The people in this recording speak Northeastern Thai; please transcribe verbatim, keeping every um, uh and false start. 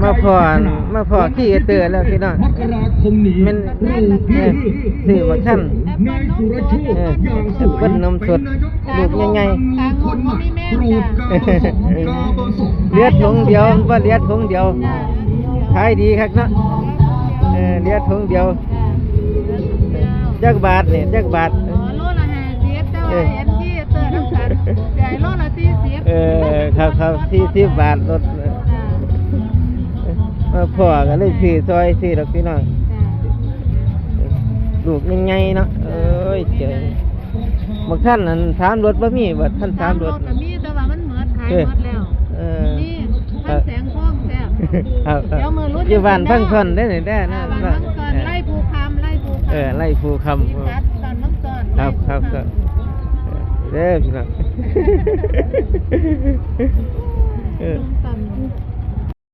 มาพออันมาพอครีเอเตอร์แล้วพี่น้อง มกราคมนี้ แม่น เรา เออ ซื้อบักทัน ในสุรโชค เออ อย่างสวย เปิ้นนมสด ลูกใหญ่ๆ คนมาปลูกกาบสองกาบสอง เหลือถุงเดียว บ่เหลือถุงเดียว จ้ะ ขายดีคักเนาะ เออ เหลือถุงเดียว จ้ะ เหลือถุงเดียว จักบาทนี่ จักบาท อ๋อ โลละห้าสิบ แต่ว่า เออ เห็นที่เตอร์น้ำตาล จ่ายโลละสี่สิบ เออ ครับ ครับ สี่สิบบาท ลด จ้ะ มาพ้อก็เลยซื้อซอยซื้อดอกพี่น้อง จ้ะ ลูกใหญ่ๆเนาะ เอ้ย เจ๋ง บักทันอันสามรสบ่มีบ่ ทันสามรส สามรสก็มี แต่ว่ามันหมด ขาย เออ หมดแล้ว เออ นี่ ครับ พันแสงทองแซ่บ ครับ เดี๋ยวมื้อรุ่น อยู่บ้าน จะ พังซ่อนได้นี่แด้นะ อ่า บ้านพังซ่อน เออ ไร่ภูคำ ไร่ภูคำ เออ ไร่ภูคำ ที่พัดบ้านพังซ่อน ครับ ไร่ภูคำ ครับ ครับ เด้อพี่น้อง